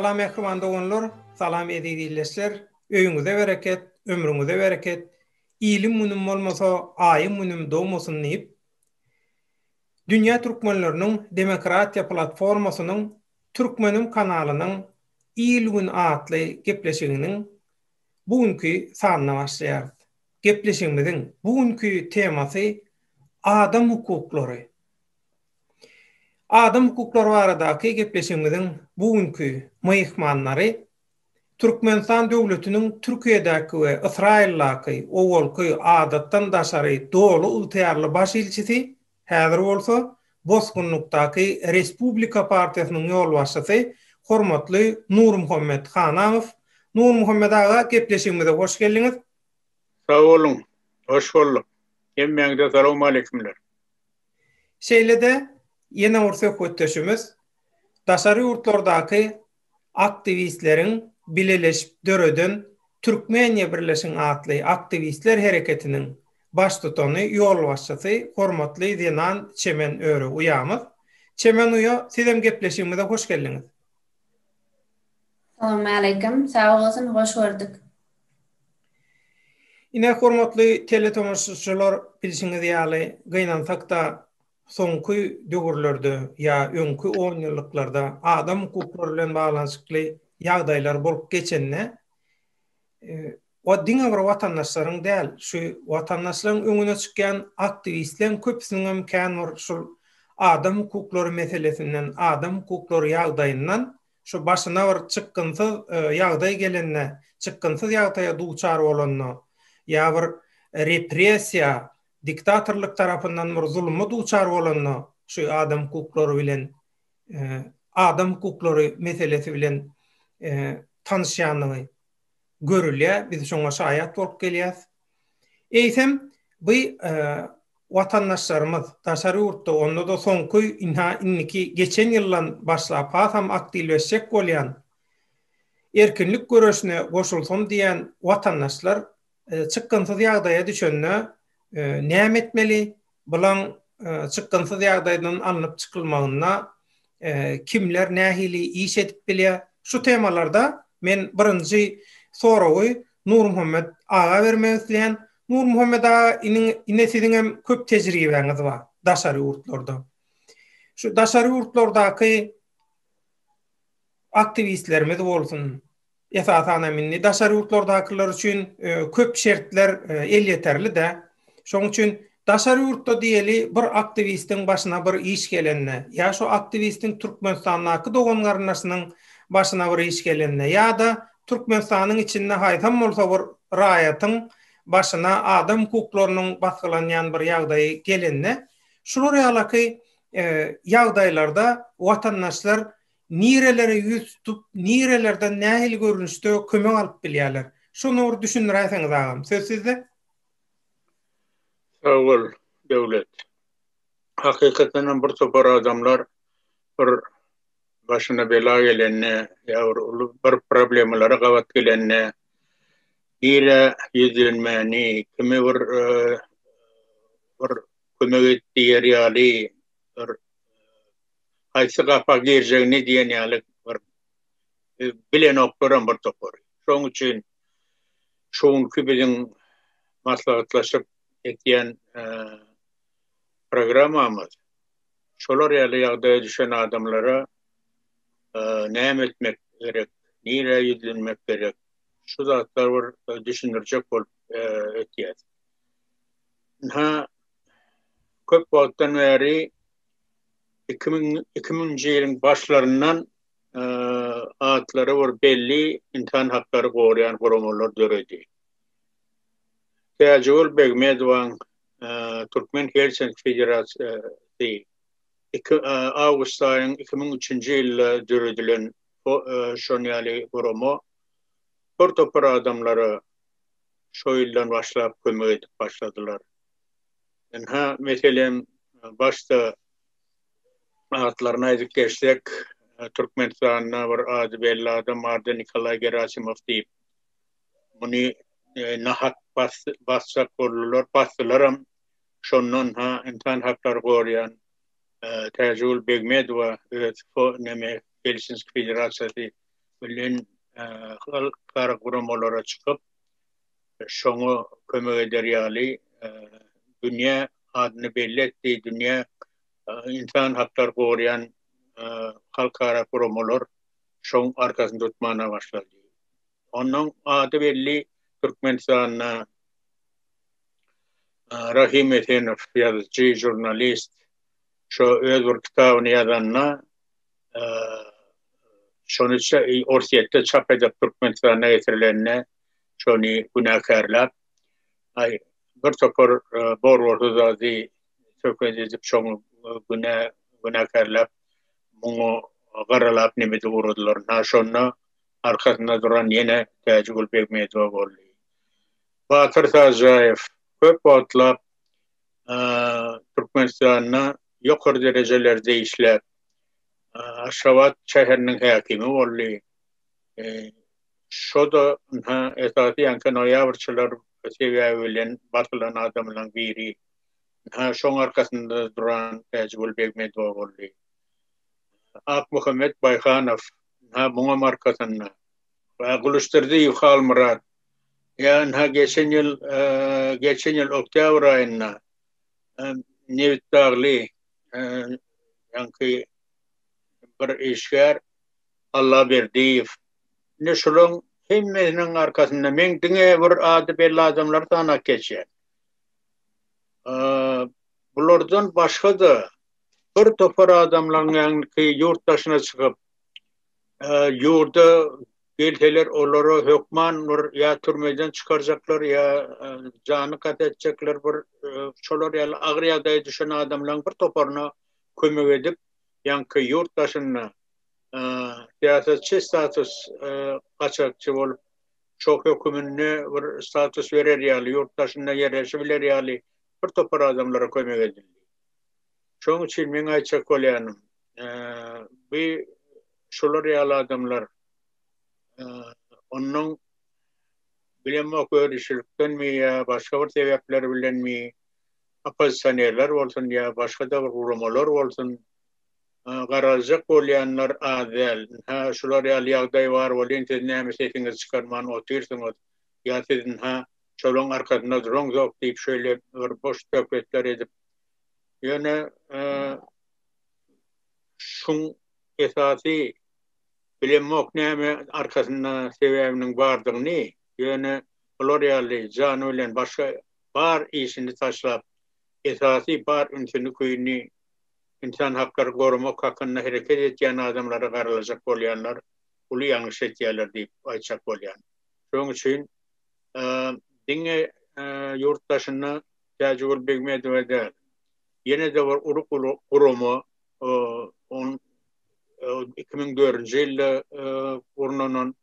Salam mähriban doganlar, salam eziz ildeşler. Öýüňize bereket, ömrüňize bereket. Ilim günüm bolmasa, aýym günüm dogmasyn diýip, Dünýä türkmenleriniň demokratiýa platformasynyň Türkmenim kanalynyň Il-gün atly gepleşiginiň bu günki sanyna başlaýarys. Gepleşigimiziň bu günki temasy adam hukuklary. Adam hukuklary baradaky gepleşigimiziň bu günki myhmanlary Türkmenistan döwletiniň Türkiýedäki we Ysraýyldaky owalky adatdan daşary doly ygtyýarly baş ilçisi, häzir bolsa bosgunlykdaky Respublika partiýasynyň ýolbaşçysy hormatly Nurmuhammet Hanamow. Nurmuhammet aga gepleşigimize hoş geldiňiz. Sag boluň. Hoş bolduk. Hemmäňize salowmaleýkimler. Şeýle-de ýene bir söhbetdeşimiz daşary ýurtlardaky aktiwistleriň bileleşip döreden Türkmeniýa birleşiň atly aktiwistler hereketiniň baştutany, ýolbaşçysy hormatly zenan Çemen Öre uýamyz. Çemen uýa, sizem gepleşigimize hoş geldiňiz. Salowmaleýkim, sag bolsun, hoş gördük. Ine, hormatly teletomaşaçylar, bilşiňiz ýaly, gynansak-da, soňky döwürlerde ýa öňki onýyllyklarda adam hukuklary bilen baglanyşykly ýagdaýlar bolup geçende, o diňe bir watandaşlaryň däl, şu watandaşlaryň öňüne çykýan aktiwistleriň köpüsiniňem kän bir şul adam hukuklary meselesinden, adam hukuklary ýagdaýyndan şu başyna bir çykgynsyz ýagdaý gelende, çykgynsyz ýagdaýa duçar bolanda ýa bir repressiýa, diktatorlyk tarapyndan bir zuluma duçar bolanda şu adam hukuklary bilen adam hukuklary meselesi bilen tanyşýandygy görülýär. Biz şoňa şaýat bolup gelýäs. Eýsem, bu watandaşlarymyz daşary ýurtda, onda-da soňky ynha indiki geçen ýyldan başlap hasam aktiwleşjek bolýan, erkinlik göreşine goşulsam diýýän watandaşlar çykgynsyz ýagdaýa düşende näme etmeli? Bulaň çykgynsyz ýagdaýdan alnyp çykylmagynda kimler nähili iş edip bilýär? Şu temalarda men birinji soragy Nurmuhammet aga bermek isleýän. Nurmuhammet aga ine siziňem köp tejribäňiz bar daşary ýurtlarda. Şu daşary ýurtlardaky aktiwistlerimiz bolsun, Esasan hem indi daşary ýurtlardakylar üçin köp şertler elýeterli-dä. Şonuň üçin daşary ýurtda diýeli bir aktiwistiň başyna bir iş gelende, ýa şo aktiwistiň Türkmenistandaky dogan-garyndaşynyň başyna bir iş gelende, ýa-da Türkmenistanyň içinde haýsam bolsa bir raýatyň başyna adam hukuklarynyň basgylanýan bir ýagdaýy gelende, şular ýalaky ýagdaýlarda watandaşlar Nirelere ýüz tutup, nirelerden nähili görnüşde kömek alyp bilýärler? Şony bir düşündiräýseňiz agam. Söz sizde. Sag bol, Döwlet. Hakykatdan hem bir topar adamlar bir başyna bela gelende ýa bir uly bir problemalara gabat gelende nirä ýüzlenmäni, kime bir bir kömek et diýer ýaly bir haýsy gapa girjegini diýen ýaly bir bilenoklaram bir topary. Şonuň üçin şu günki biziň maslahatlaşyp etýän programmamyz şolar ýaly ýagdaýa düşen adamlara näme etmek gerek, nirä ýüzlenmek gerek, şu zatlary bir düşündirjek bolup etýäs. Ynha, köp wagtdan bäri 2000-nji ýylyň başlaryndan atlary bir belli ynsan haklary goraýan guramalar döredi. Täjigül Begmedowaň Türkmen Helsinki Federasiýasy awgust aýyň 2003-nji ýylda döredilen şon ýaly gurama bir topar adamlara şo ýyldan başlap kömek edip başladylar. Ynha, meselem, başda atlaryny aýdyp geçsek, Türkmenistanda bir ady belli adam bardy, Nikolaý Gerasimow diýip. Muny nahak basjak boldular, basdylaram. Şondan ha ynsan haklary goraýan Täjigül Begmedowa öz neme Helsinki federasiýasy. bilen halkara guramalara çykyp, şoňa kömek eder ýaly dünýä adyny belli etdi, dünýä ynsan haklary goraýan halkara guramalar şoň arkasyny tutmana başlady. Onuň ady belli Türkmenistanda Rahym Esenow ýazyjy, žurnalist şo öz bir kitabyny ýazanda şony Orsýetde çap edip Türkmenistana getirilende şony günäkärläp aý bir topar bor-bolsuz zady söhbet edip şoňa günä günäkärläp muňa garalap neme edip ugradylar. Ha şonda arkasynda duran ýene Täjigül Begmedowa boldy. Batyr Sažaýew köp wagtlap Türkmenistanda ýokary derejelerde işläp, Aşgabat şäheriniň häkimi boldy. Şo-da ynha esasy ýaňky noýabrçylar sebäbi bilen basylan adamlaryň biri. Ynha şoň arkasynda duran Täjigül Begmedowa boldy. Akmuhammet Baýhanow ynha muňam arkasynda. Gulyçdurdyýew Halmyrat ýa ynha geçen ýyl geçen ýyl oktýabr aýynda Nebitdagly ýaňky bir işgär Allaberdiýew. Indi şularyň hemmesiniň arkasynda men diňe bir ady belli adamlary sanap geçýän. Bulardan başga-da bir topar adamlaryň ýaňky ýurt daşyna çykyp, ýurda gelseler olara hökman bir ýa türmeden çykarjaklar ýa jany kast etjekler bir şolar ýaly agyr ýagdaýa düşen adamlaryň bir toparyna kömek edip ýaňky ýurt daşynda syýasatçy status gaçakçy bolup şo höküminde bir status berer ýaly ýurt daşynda ýerleşibiler ýaly bir topar adamlara kömek edildi. Şonuň üçin meň aýtjak bolýanym bu şular ýaly adamlar onnoň bilemok örüşilikdenmi ýa başga bir sebäpler bilenmi oppozisionerler bolsun ýa başga-da bir guramalar bolsun garaljak bolýanlar az däl. Ynha şular ýaly ýagdaý bar welin siz näme sesiňizi çykarman otyrsyňyz ýa siz ynha şolaň arkasynda duraňzok diýip şeýle bir boş söhbetler edip ýöne şuň esasy bilemok näme arkasynda sebäbiniň bardygyny, ýöne bular ýaly jany bilen başga bar işini taşlap, esasy bar ünsüni küýüni ynsan haklary goramak hakynda hereket etýän adamlara garalajak bolýanlar uly ýalňyş etýärler diýip aýtjak bolýan. Şonuň üçin diňe ýurt daşynda Täjigül Begmedowa däl, ýene-de bir uly gurama on 2004-nji ýylda gurnanan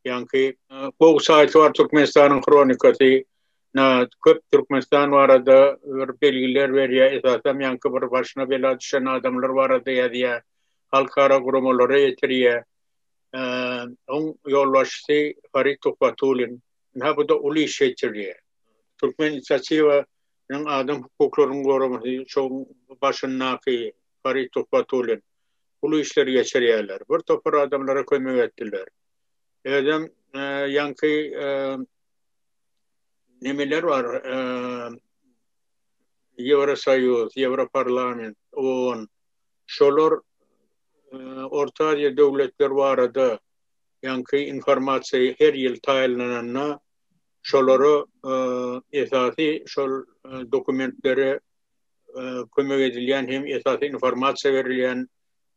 ýaňky gowy saýty bar Türkmenistanyň hronikasy na köp Türkmenistan barada bir belgiler berýär esasam ýaňky bir başyna bela düşen adamlar barada ýazýar halkara guramalara ýetirýär oň ýolbaşçysy Farid Tuhbatullin ynha bu-da uly iş geçirýär Türkmen inisiatiwa Ýaňy adam hukuklarynyň goramasy şoň başyndaky Farid Tuhbatullin uly işleri geçirýärler. Bir topar adamlara kömek etdiler. Özem ýaňky nemeler bar, Ýewrosoýuz, Ýewroparlament, OON, şolar Orta Aziýa döwletleri barada ýaňky informasiýa her ýyl taýynlananda şolara esasy şol dokumentlere kömek edilýän hem esasy informasiýa berilýän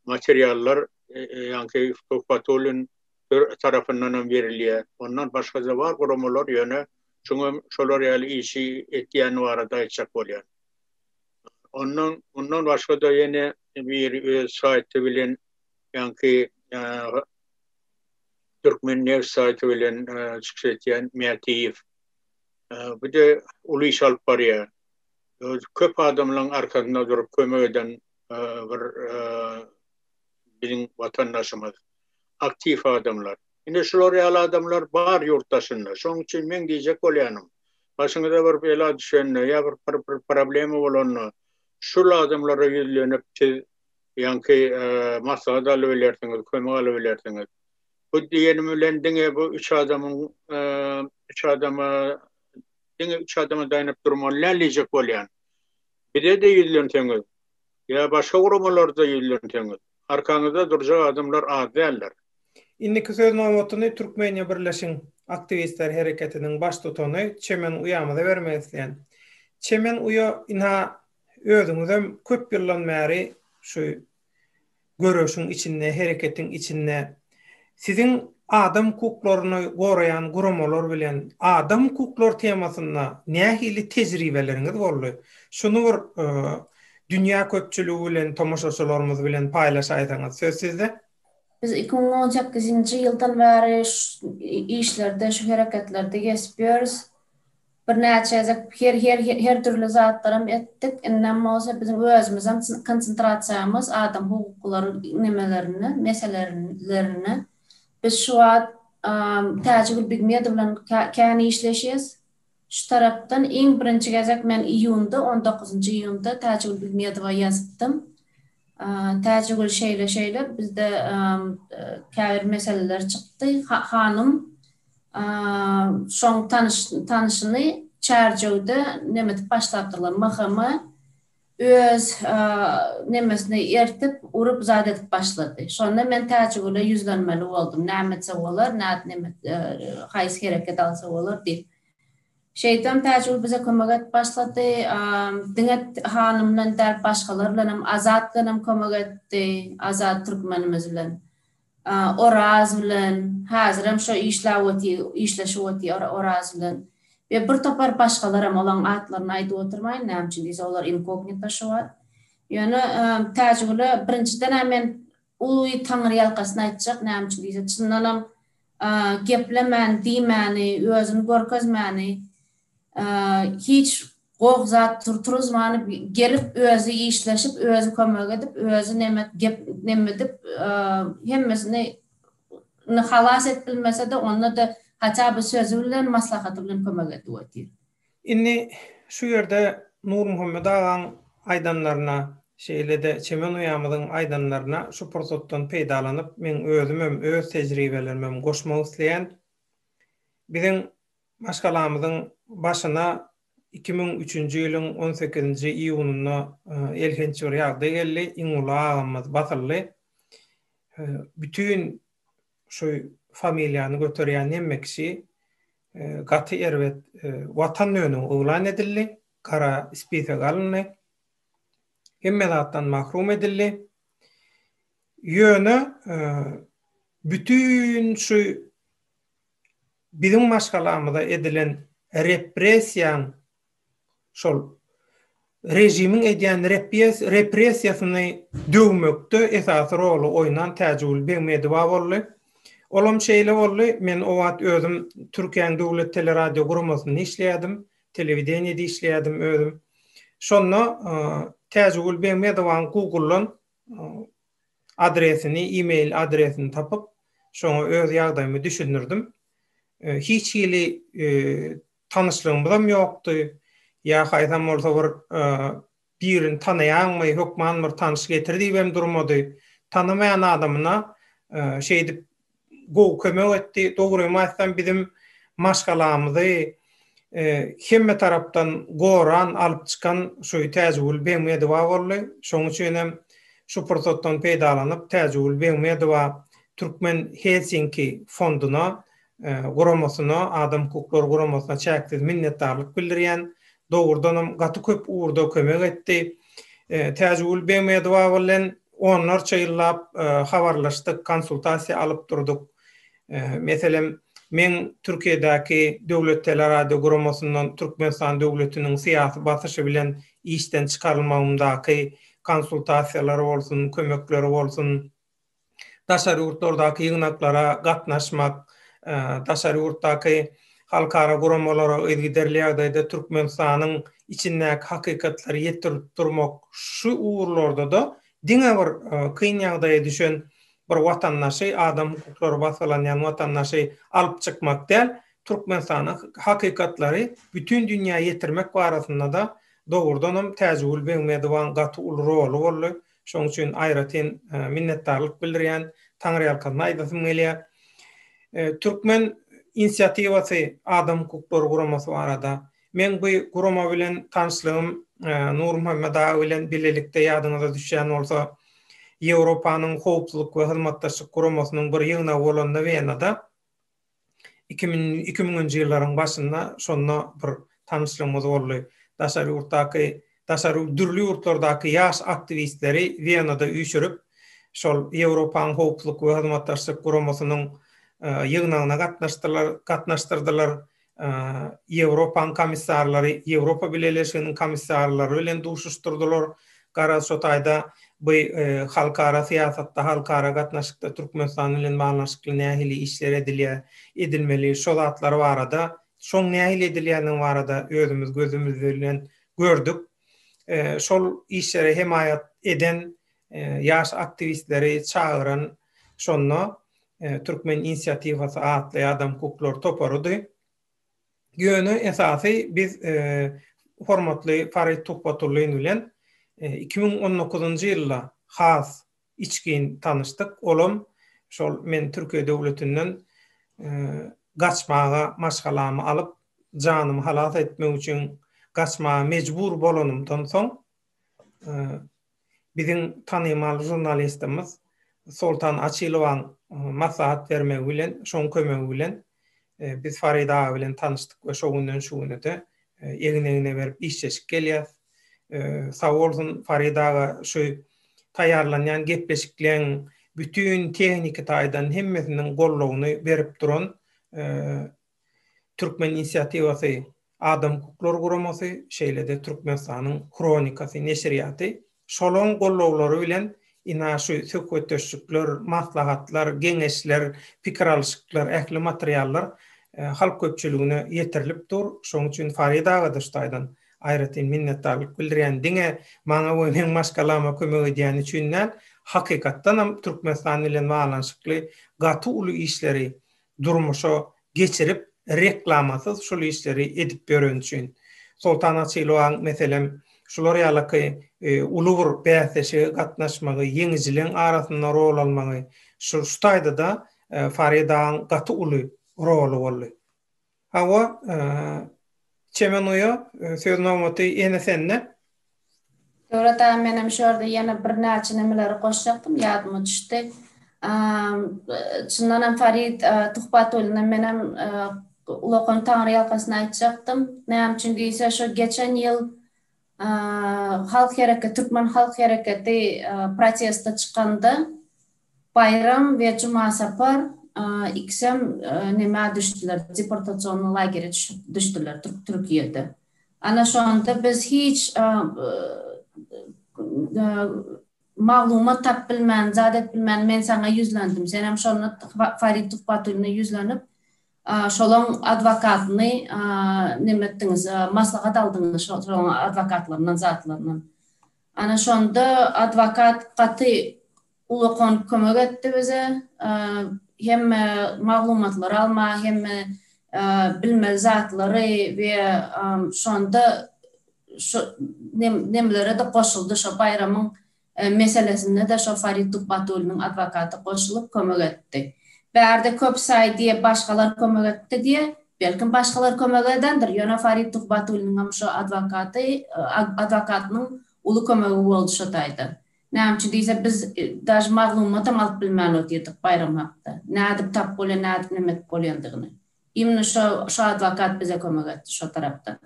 materiallar ýaňky Tuhbatullin tarapyndan hem berilýär. Ondan başga-da bar guramalar ýöne şuňam şolar ýaly işi etýäni barada aýtjak bolýan. Ondan mundan başga-da ýene biri öz saýty bilen ýaňky Türkmen neft saýty bilen çykyş etýän Mätiýew. Bu-da uly iş alyp barýar. Köp adamlaryň arkasynda durup kömek eden bir biziň watandaşymyz. Aktiw adamlar. Indi şular ýaly adamlar bar ýurt daşynda. Şonuň üçin meň diýjek bolýanym, başyňyza bir bela düşende ýa bir problema bolanda şul adamlara ýüzlenip siz ýaňky maslahat alybilersiňiz, kömek alybilersiňiz. Bu diýenim bilen diňe bu üç adamyň üç adama diňe üç adama daýanyp durmaly däl diýjek bolýan. Bize-de ýüzlenseňiz, ýa başga guramalarda ýüzlenseňiz, arkaňyzda durjak adamlar az däldir. Indiki söz nobatyny Türkmeniýa Birleşiň aktiwistler hereketiniň baştutany Çemen uýamyza bermek isleýän. Çemen uýa ynha özüňizem köp ýyldan bäri şu göreşiň içinde, hereketiň içinde siziň adam hukuklaryny goraýan guramalar bilen adam hukuklary temasynda nähili tejribeleriňiz boldy? Şuny bir dünýä köpçüligi bilen, tomaşaçylarymyz bilen paýlaşaýsaňyz, söz sizde. Biz 2018-nji ýyldan bäri şu işlerde, şu hereketlerde gezip ýörüs. Birnäçe gezek her her her dürli zatlaram etdik. Indem bolsa biziň özümizem konsentrasiýamyz adam hukuklary nemelerinde, meselelerinde. Biz şu wagt Täjigül Begmedow bilen kän işleşýäs. Şu tarapdan iň birinji gezek men iýunda, on dokuzynjy iýunda Täjigül Begmedowa ýazypdym. Täjigül şeýle-şeýle bizde käbir meseleler çykdy. Hanym şoň tanyş tanyşyny Çärjewde nemetip başlapdyrlar. MHM öz nemesini ertip, urup zat edip başlady. Şonda men Täjigüle ýüzlenmeli boldum. Näme etse bolar, nä haýsy hereket alsa bolar diýip. Şeýtan Täjigül bize kömek edip başlady. Diňe hanym bilen däl, başgalar bilenem, Azat bilenem kömek etdi. Azat türkmenimiz bilen. Oraz bilen, häzirem şo işläp otyr, işleşip otyr Oraz bilen. We bir topar başgalaram, olaň atlaryny aýdyp oturmaýyn, näme üçin diýse, olar inkognito şu wagt. Ýöne Täjigüle birinjiden-ä men uly taňryýalkasyn aýtjak, näme üçin diýse, çyndanam geplemäni, diýmäni, özüni görkezmäni, hiç goh zat turuzmany gelip özi işleşip, özi kömek edip, özi neme gep neme edip, hemmesini halas edip bilmese-de, onda-da haça by sözi bilen, maslahaty bilen kömek edip otyr. Indi şu ýerde Nurmuhammet agaň aýdanlaryna, şeýle-de Çemen uýamyzyň aýdanlaryna şu pursatdan peýdalanyp, meň özümem öz tejribelerimem goşmak isleýän. Biziň maşgalamyzyň başyna 2003-nji ýylyň on sekizinji iýunynda elhenç bir ýagdaý geldi, iň uly agamyz basyldy. Bütin şu familiýany göterýän hemme kişi gaty erbet watan dönügi yglan edildi, gara spisek alyndy. Hemme zatdan mahrum edildi. Ýöne bütin şu biziň maşgalamyza edilen repressiýaň şol režimiň edýän repressiýasyny döwmekde esasy roly oýnan Täjigül Begmedowa boldy. Olam şeýle boldy, men o wagt özüm Türkiýäň döwlet teleradio guramasynda işleýärdim, telewideniýede işleýärdim özüm. Şonda Täjigül Begmedowanyň Google-dan adresini, e-mail adresini tapyp, şoňa öz ýagdaýymy düşündirdim. Hiç hili tanyşlygymyzam ýokdy. Ýa haýsam bolsa bir birini tanaýaňmy, hökman bir tanyş getir diýibem durmady. Tanamaýan adamyna şeýdip gowy kömek etdi. Dogrymy aýtsam, bizim maşgalamyzy hemme tarapdan goran, alyp çykan şu Täjigül Begmedowa boldy. Şonuň üçin hem şu pursatdan peýdalanyp, Täjigül Begmedowa Türkmen Helsinki fonduna guramasyna, adam hukuklary guramasyna çäksiz minnetdarlyk bildirýän. Dogrudanam gaty köp ugurda kömek etdi. Täjigül Begmedowa bilen onlarça ýyllap habarlaşdyk, konsultasiýa alyp durduk. Meselem, meň Türkiýedäki Döwlet teleradio guramasyndan Türkmenistan döwletiniň syýasy basyşy bilen işden çykarylmagymdaky konsultasiýalary bolsun, kömekleri bolsun, daşary ýurtlardaky ýygnaklara gatnaşmak, daşary ýurtdaky halkara guramalara yzygiderli ýagdaýda Türkmenistanyň içindäki hakykatlary ýetirip durmak şu ugurlarda-da diňe bir kyn ýagdaýa düşen bir watandaşy, adam hukuklary basgylanýan watandaşy alyp çykmak däl, Türkmenistanyň hakykatlary bütin dünýä ýetirmek barasynda-da dogrudanam Täjigül Begmedowaň gaty uly roly boldy. Şonuň üçin aýratyn minnetdarlyk bildirýän, taňryýalkasyn aýdasym gelýär. Türkmen inisiatiwasy adam hukuklary guramasy barada. Meň bu gurama bilen tanyşlygym Nurmuhammet aga bilen bilelikde ýadyňyza düşýän bolsa, Ýewropanyň Howpsuzlyk we Hyzmatdaşlyk Guramasynyň bir ýygnagy bolanda Wenada 2000-nji ýyllaryň başynda şonda bir tanyşlygymyz boldy. Daşary ýurtdaky daşary dürli ýurtlardaky ýaş aktiwistleri Wenada üýşürip, şol Ýewropanyň Howpsuzlyk we Hyzmatdaşlyk Guramasynyň ýygnagyna gatnaşdylar, gatnaşdyrdylar. Ýewropaň komissarlary, Ýewropa Bileleşiginiň komissarlary bilen duşuşdyrdylar. Garaz, şo taýda bu halkara syýasatda, halkara gatnaşykda Türkmenistan bilen baglanyşykly nähili işler edilýär, edilmeli, şo zatlar barada, şoň nähili edilýändigi barada özümiz gözümiz bilen gördük. Şol işlere hemaýat eden ýaş aktiwistleri çagyran şonda Türkmen inisiatiwasy atly adam hukuklary toparydy. Ýöne esasy biz hormatly Farid Tuhbatullin bilen 2019-njy ýylda has içgin tanyşdyk. Olam şol men Türkiýe döwletinden gaçmaga maşgalamy alyp, janymy halas etmek üçin gaçmaga mejbur bolanymdan soň Biziň tanymal žurnalistimiz Soltan Açylowaň maslahat bermegi bilen, şoň kömegi bilen biz Farid aga bilen tanyşdyk we şo günden şu güne-de egin-egne berip işleşip gelýäs. Sag bolsun Farid aga şu taýýarlanýan gepleşikleň bütin tehniki taýdan hemmesiniň goldawyny berip duran Türkmen inisiatiwasy adam hukuklary guramasy, şeýle-de Türkmenistanyň Hronikasy neşirýaty şolaň gollawlary bilen ina şu söhbetdeşlikler, maslahatlar, geňeşler, pikir alyşyklar, ähli materiallar halk köpçüligine ýetirilip dur. Şonuň üçin Farid aga-da şu taýdan aýratyn minnetdarlyk bildirýän. Diňe maňa we meň maşgalama kömek edýäni üçin däl, hakykatdanam Türkmenistan bilen baglanyşykly gaty uly işleri durmuşa geçirip reklamasyz şul işleri edip ýöreni üçin. Soltan Açylowaň meselem şular ýalaky uly bir bäsleşige gatnaşmagy, ýeňijileň arasynda rol almagy şu şu taýda-da Farid agaň gaty uly roly boldy. Hawa, Çemen uýa, söz nobaty ýene sende. Döwlet aga menem şu ýerde ýene birnäçe nemeleri goşjakdym ýadyma düşdi. Çyndanam Farid Tuhbatullina menem ulakan taňry ýalkasyn aýtjakdym. Näme üçin diýse şo geçen ýyl halk hereketi türkmen halk hereketi protesta çykanda Baýram we Jumasapar ikisem nämä düşdüler deportasionnyý lagere düşdüler Türkiýede. Ana şonda biz hiç maglumat tapyp bilmän, zat edip bilmän men saňa ýüzlendim. Senem şonda Farid Tuhbatullina ýüzlenip, şolaň adwokatyny neme etdiňiz, maslahat aldyňyz şolaň adwokatlaryndan, zatlaryndan. Ana şonda adwokat gaty ulakan kömek etdi bize. Hemme maglumatlary almaga, hemme bilmeli zatlary we şonda şu nemlere-de goşuldy, şo Baýramyň meselesinde-de şo Farid Tuhbatulliniň adwokaty goşulyp kömek etdi. Bärde köp saý diýe başgalar kömek etdi diýe, belkim başgalar kömek edendir, ýöne Farid Tuhbatulliniňem şo adwokaty, adwokatynyň uly kömegi boldy şo taýda. Näme üçin diýse biz daž maglumatam alyp bilmän otyrdyk Baýram hakda. Nädip tapyp bolýan, nädip neme edip bolýandygyny. Imенно şo şo adwokat bize kömek etdi şo tarapdan.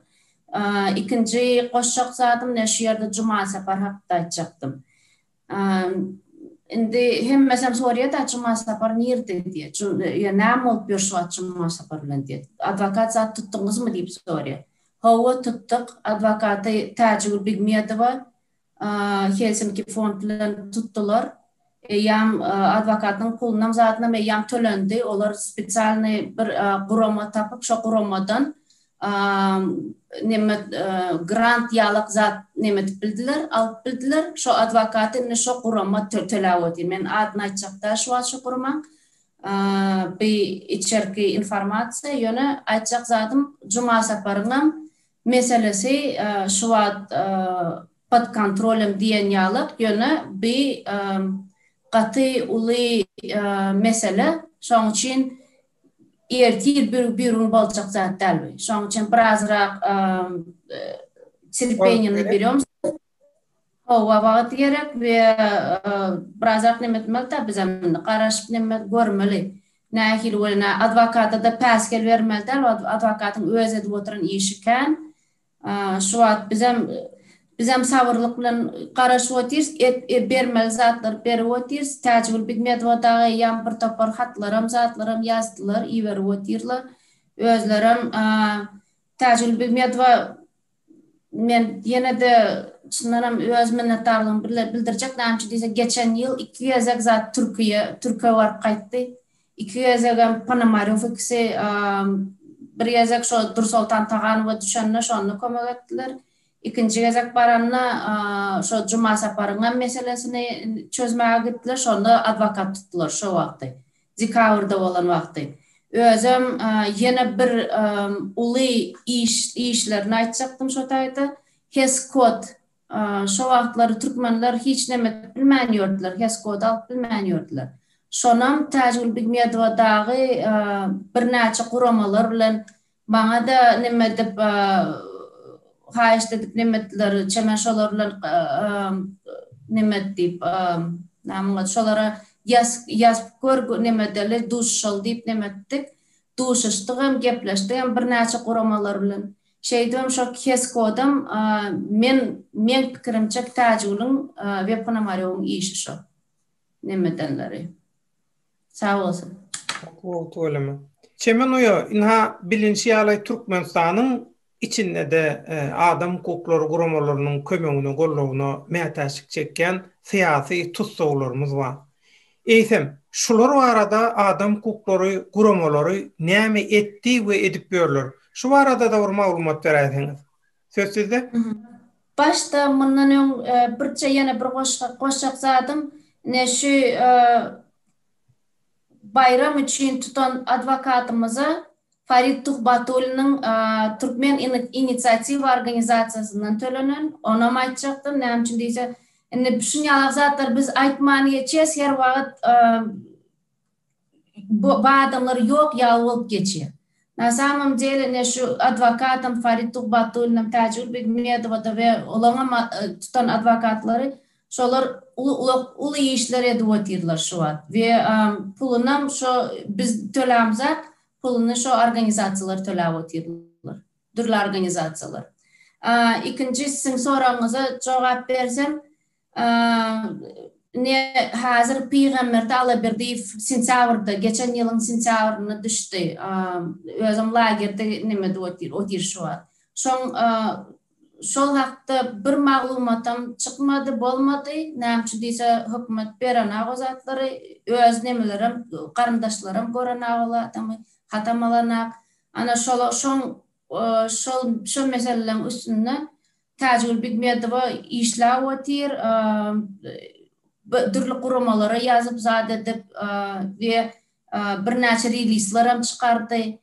Ikinji goşjak zadym ne şu ýerde Jumasapar hakda aýtjakdym. Indi hemmesem soraýar-da Jumasapar nirde diýe. Ýa näme bolup ýör şu wagt Jumasapar bilen diýe. Adwokat zat tutduňyzmy diýip soraýar. Hawa tutduk. Adwokaty Täjigül Bigmedowa Helsinki fond bilen tutdular. Eýýäm adwokatyň pulunam zadynam eýýäm tölendi. Olar spesialnyý bir gurama tapyp, şo guramadan neme grant ýalak zat neme edip bildiler, alyp bildiler. Şo adwokaty indi şo gurama töläp otyr. Men adyny aýtjak däl şu wagt şo guramaň. Bi içerki informasiýa. Ýöne aýtjak zadym Jumasaparyňam Meselesi şu wagt pod kontrolem diýen ýalak, ýöne bi gaty uly mesele, şoň üçin. Ertir bir bir gün boljak zat däl bu. Şonuň üçin birazrak terpeniýeni berýom. Hawa wagt gerek we birazrak neme etmeli-de bizem indi garaşyp neme görmeli. Nähili bolýar, adwokata-da päsgel bermeli däl, adwokatyň öz edip oturan işi kän. Şu wagt bizem bizem sabyrlyk bilen garaşyp otyrys, et bermeli zatlary berip otyrys. Täjigül Bigmedowa dagy eýýäm bir topar hatlaram, zatlaram ýazdylar, iberip otyrlar. Özlerem Täjigül Bigmedowa men ýene-de çyndanam öz minnetdarlygymy bildirjek, näme üçin diýse, geçen ýyl iki gezek zat Türkiýe, Türke baryp gaýtdy. Iki gezegem Ponomarýow ikisi bir gezek şo Dursoltan Taganowa düşende şonda kömek etdiler. Ikinji gezek baranda şo Juma Saparyňam meselesini çözmäge gitdiler, şonda adwokat tutdular şo wagty. Dekabrda bolan wagty. Özem ýene bir uly iş işlerini aýtjakdym şo taýda. HES-kod Şo wagtlary türkmenler hiç neme edip bilmän ýördüler, HES-kody alyp bilmän ýördüler. Şonam Täjigül Bigmedowa dagy birnäçe guramalar bilen maňa-da neme edip, haýyşt edip neme etdiler, Çemen şolar bilen neme et diýip, näme oň ady, şolara ýazyp gör, neme edeli, duşuşaly diýip neme etdik. Duşuşdygam, gepleşdigem birnäçe guramalar bilen. Şeýdibem şo HES-kodam men meň pikirimçe Täjigülüň we Ponomarýowyň işi şo. Nemedenleri. Sag bolsun. Gowy tüweleme. Çemen uýa, ynha bilinşi ýaly Türkmenistanyň içinde-de adam hukuklary guramalarynyň kömegine, goldawyna mätäçlik çekýän syýasy tussaglarymyz bar. Eýsem, şular barada adam hukuklary guramalary näme etdi we edip ýörler? Şu barada-da bir maglumat beräýseňiz. Söz sizde. Başda mundan öň birje ýene bir goşjak zadym, ine şu baýram üçin tutan adwokatymyza Farid Tuhbatulliniň Türkmen inisiatiwa organizasiýasyndan tölenen, onam aýtjakdym, näme üçin diýse, indi şunýalak zatlary biz aýtman geçýäs, her wagt bu adamlar ýok ýaly bolup geçýär. Na samom dele ine şu adwokatam Farid Tuhbatullinem, Täjigül Begmedowa-da we olaňam tutan adwokatlary Şolar uly işler edip otyrlar şu wagt we pulunam şo biz tölämzak puluny şo organizasiýalar töläp otyrlar. Dürli organizasiýalar. Ikinji siziň soragyňyza jogap bersem, ne häzir Pygamberdi Alaberdiýew sentýabrda, geçen ýylyň sentýabrynda düşdi. Özem lagerde neme edip otyr, otyr şu wagt. Şoň Şol hakda bir maglumatam çykmady, bolmady. Näme üçin diýse, hökümet berenak o zatlary. Öz nemelerem, garyndaşlaram görenak ol adamy, hatam alanak. Ana şol şoň şol şo meseleleň üstünde Täjigül Bigmedowa işläp otyr. Dürli guramalara ýazyp zat edip we birnäçe rilislerem çykardy.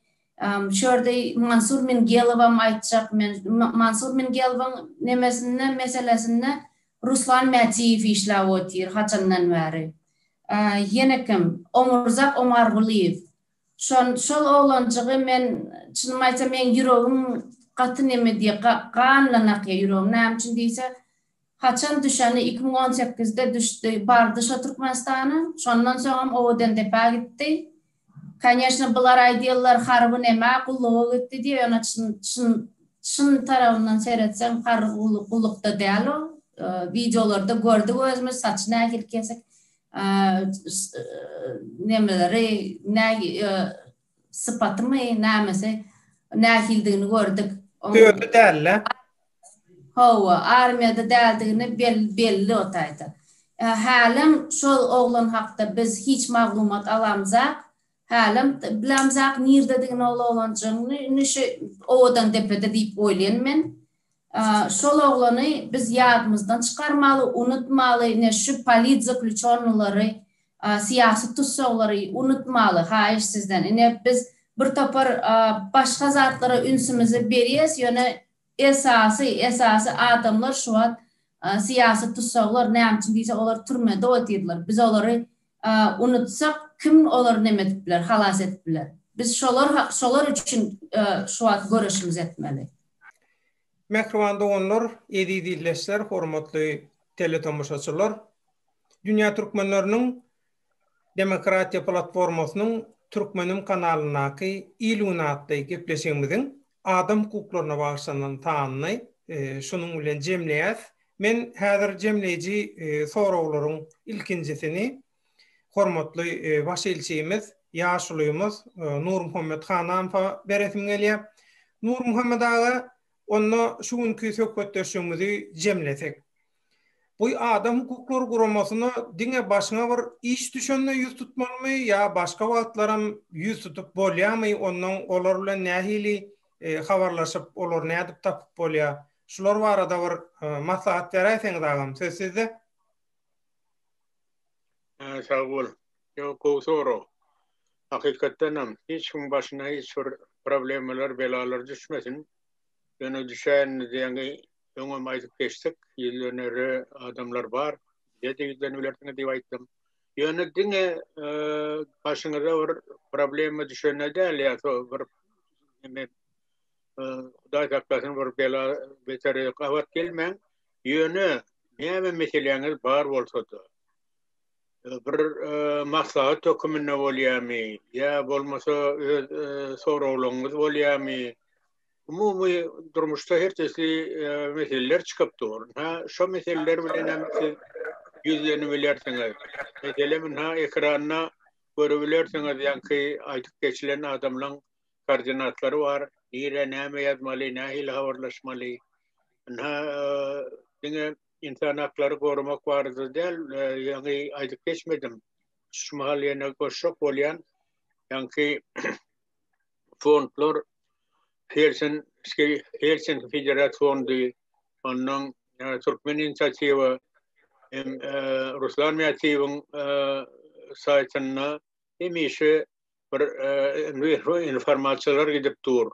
Şu ýerde Mansur Mingelowam aýtjak men. Mansur Mingelowyň nemesinde, meselesinde Ruslan Mätiýew işläp otyr haçandan bäri. Ýene kim? Omurzak Omargulyýew. Şon şol oglanjygy men çynymy aýtsam meň ýüregim gaty neme diýýär, gan bilen akýar ýüregim. Näme üçin diýse, Haçan düşeni 2018-de düşdi, bardy şo Türkmenistana, şondan soňam Owadandepä gitdi. Koneşno bular aýdýarlar harby nämä gulluga gitdi diýip, ýöne çyn çyn çyn tarabyndan seretseň harby gullukda däl o. Wideolarda gördük özümiz saçy nähili kesik nemeleri sypatymy nämesi nähilidigini gördük. Özi däl-le. Hawa, armiýada däldigini belli o taýda. Hälem şol oglan hakda biz hiç maglumat alamzak. Hälem bilemzak nirdedigini ol oglanjygyň. Indi şu Owadandepede diýip oýlaýan men. Şol oglany biz ýadymyzdan çykarmaly, unutmaly, ine şu politzaklýuçonnylary, syýasy tussaglary unutmaly, haýyş sizden. Ine biz bir topar başga zatlara ünsümizi berýäs, ýöne esasy, esasy adamlar şu wagt syýasy tussaglar, näme üçin diýse olar türmede otyrlar. Biz olary unutsak kim olary neme edip biler, halas edip biler. Biz şolar şolar üçin şu wagt göreşimizi etmeli. Mähriban doganlar, eziz ildeşler, hormatly teletomaşaçylar! Dünýä türkmenleriniň Demokratiýa platformasynyň Türkmenim kanalyndaky Il güni atly gepleşigimiziň adam hukuklaryna bagyşlanan sanyny şunuň bilen jemleýäs. Men häzir jemleýji soraglaryň ilkinjisini hormatly baş ilçimiz, ýaşulymyz Nurmuhammet Hanamowa beresim gelýär. Nurmuhammet aga, onda şu günki söhbetdeşligimizi jemlesek. Bu adam hukuklary guramasyna diňe başyňa bir iş düşende ýüz tutmalymy ýa başga wagtlaram ýüz tutup bolýarmy, onnoň olar bilen nähili habarlaşyp, olary nädip tapyp bolýar? Şular barada bir maslahat beräýseňiz agam, söz sizde. Sag bol. Ýok, gowy sorag. Hakykatdanam, hiç kimiň başyna hiç bir problemalar, belalar düşmesin. Ýöne düşäýende diýeňi öňem aýdyp geçdik, ýüzlenere adamlar bar. Bize-de ýüzlenibilersiňiz diýip aýtdym. Ýöne diňe başyňyza bir problema düşende däl, ýa bir neme Hudaý saklasyn bir bela betere gabat gelmäň. Ýöne näme meseläňiz bar bolsa-da, bir maslahat höküminde bolýarmy, ýa bolmasa öz soraglaryňyz bolýarmy, umumy durmuşda her tüsli meseleler çykyp dur. Ynha, şo meseleler bilen hem siz ýüzlenibilersiňiz. Meselem, ynha, ekranda görübilersiňiz, ýaňky aýdyp geçilen adamlaň koordinatlary bar, nirä näme ýazmaly, nähili habarlaşmaly. Ynha, diňe ynsan haklary goramak barada däl, ýaňy aýdyp geçmedim. Şu mahal ýene goşjak bolýan, ýaňky fondlar Helsinki Helsinki Federat fondy, ondan Türkmen inisiatiwa hem Ruslan Mätiýewiň saýtynda hemişe bir informasiýalar gidip dur.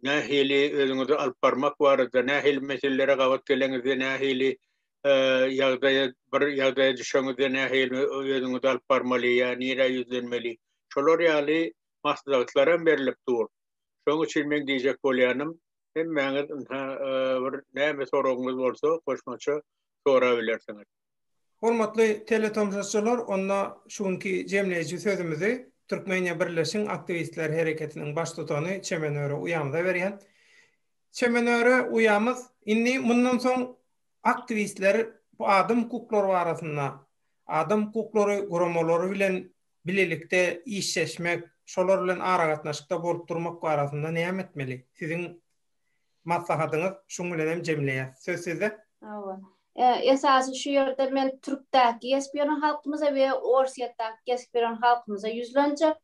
Nähili özüňizi alyp barmak barada, nähili meselelere gabat geleňizde, nähili ýagdaýa bir ýagdaýa düşeňizde nähili özüňizi alyp barmaly ýa nirä ýüzlenmeli. Şolar ýaly maslahatlar hem berlip dur. Şonuň üçin meň diýjek bolýanym, hemmäňiz ynha bir näme soragyňyz bolsa goşmaça sorabilersiňiz. Hormatly teletomaşaçylar, onda şu günki jemleýji sözümizi Türkmeniýa Birleşiň aktiwistler hereketiniň baştutany Çemen Öre uýamyza berýän. Çemen Öre uýamyz, indi mundan soň aktiwistler bu adam hukuklary barasynda, adam hukuklary guramalary bilen bilelikde işleşmek, şolar bilen aragatnaşykda bolup durmak barasynda näme etmeli? Siziň maslahatyňyz şuň bilen hem jemleýäs. Söz sizde. Hawa. Esasy şu ýerde men türkdäki gezip ýören halkymyza we Orsýetdäki gezip ýören halkymyza ýüzlenjek.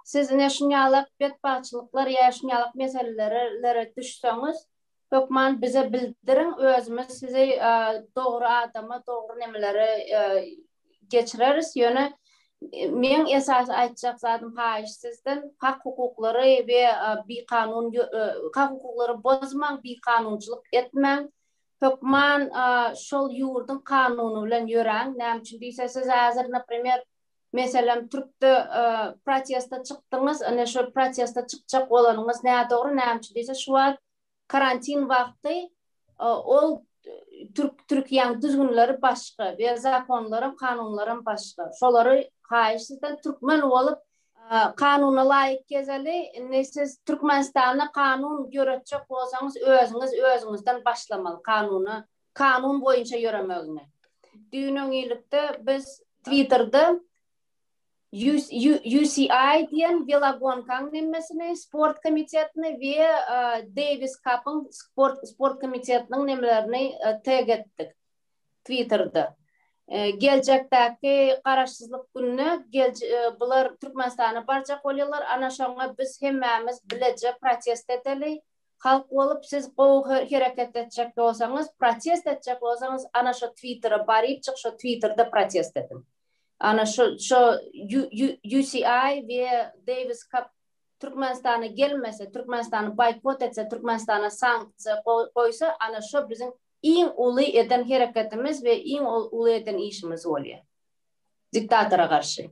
Siz ine şunýalak betbagtçylyklar ýa şunýalak meselelere düşseňiz, hökman bize bildiriň, özümiz sizi dogry adama, dogry nemelere geçireris. Ýöne meň esasy aýtjak zadym haýyş sizden hak hukuklary we bikanun hak hukuklary bozmaň, bikanunçylyk etmäň. Hökman şol ýurduň kanuny bilen ýöräň. Näme üçin diýse siz häzir naprimer meselem türkde protesta çykdyňyz, ine şol protesta çykjak bolanyňyz nädogry, näme üçin diýse şu wagt karantin wagty ol türk Türkiýäň düzgünleri başga we zakonlaram kanunlaram başga. Şolary haýyş sizden türkmen bolup kanuna laýyk gezeli. Indi siz Türkmenistanda kanun ýöretjek bolsaňyz özüňiz özüňizden başlamaly kanuna kanun boýunça ýöremegini. Düýn öňňilikde biz Twitterde UCI diýen welogonkaň nemesini, sport komitetini we Davis Cup-yň sport sport komitetiniň nemelerini tag etdik Twitterde. Geljekdäki Garaşsyzlyk gününe bular Türkmenistana barjak bolýarlar, ana şoňa biz hemmämiz bileje protest edeli. Halk bolup siz gowy hereket etjek bolsaňyz, protest etjek bolsaňyz ana şo Twittere barypjyk şo Twitterde protest ediň. Ana şo şo UCI we Davis Cup Türkmenistana gelmese, Türkmenistany boýkot etse, Türkmenistana sanksiýa goýsa, ana şo biziň iň uly eden hereketimiz we iň uly eden işimiz bolýar. Diktatora garşy.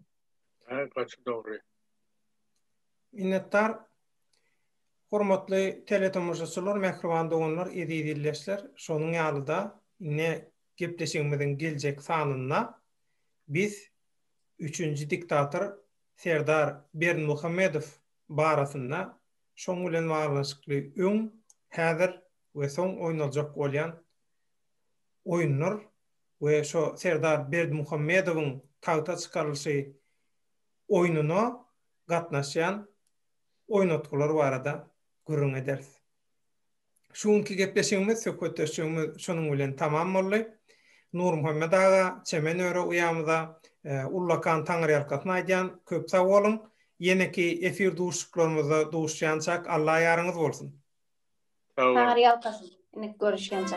Hä, gaty dogry. Minnetdar. Hormatly teletomaşaçylar, mähriban doganlar, eziz ildeşler, şonuň ýaly-da, indi gepleşigimiziň geljek sanynda biz üçünji diktator Serdar Berdimuhamedow barasynda şoň bilen baglanyşykly öň, häzir we soň oýnaljak bolýan oýunlar we şo Serdar Berdimuhamedowyň tagta çykarylyşy oýnuna gatnaşýan oýnatgylar barada gürrüň ederis. Şu günki gepleşigimiz, söhbetdeşligimiz şunuň bilen tamam boldy. Nurmuhammet aga, Çemen öre uýamyza ullakan taňryýalkasyn aýdýan, köp sag boluň. Ýeneki efir duşuşyklarymyzda duşuşýançak Alla ýaryňyz bolsun. Sag boluň. Taňryýalkasyn. Ine görüşýänçä.